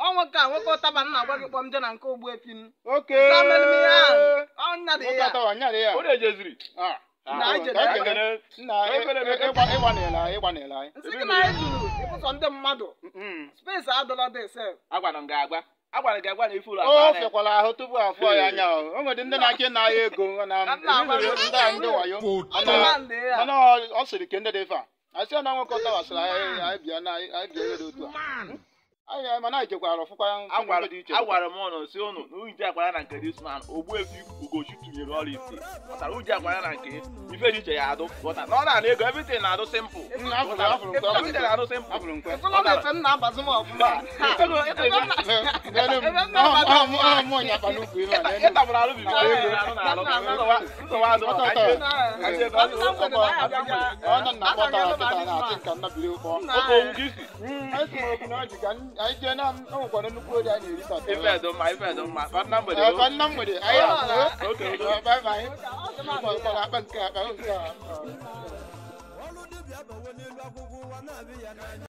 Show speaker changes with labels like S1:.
S1: Ọnwụ ka nwoke ụtaba nna agwa gị kpọm je na nke ogbu efi m.
S2: Oke.
S1: Nsị gị na anyị juru ịbụsọ ndị mmadụ. Space adọla dị sef.
S3: Agwara m gị agwa. Agwara gị agwa na ife ụlọ
S2: O fekwara ahụ tupu afọ ya anya o. O nwere ndị na-achị na ya ego na ndị wayo. Mana ọ sịrị ke ndị dị ife a. Asị na nwoke ụtaba sịrị anyị bịa na anyị bịa ihe dị otu a. Anyị mana anyị jekwara ọfụkwa dị iche.
S3: Agwara m ụnụ si ụnụ na uji akwara na nke this man Ogbuefi Ugochi tụnyere ọrụ ise. Ghọtara uji akwara na nke ife dị iche ya adụ. Ghọtara na ọ na-ana ego everything na-adụ simple. Everything na-adụ simple.
S1: Efụlọ na efe m na-abazi m ọfụma.
S3: Ịtabụrụ alụ bibi nsogbu adụ. Ife dị mma, ife dị mma. Ka nna mgbede.
S2: Bye bye.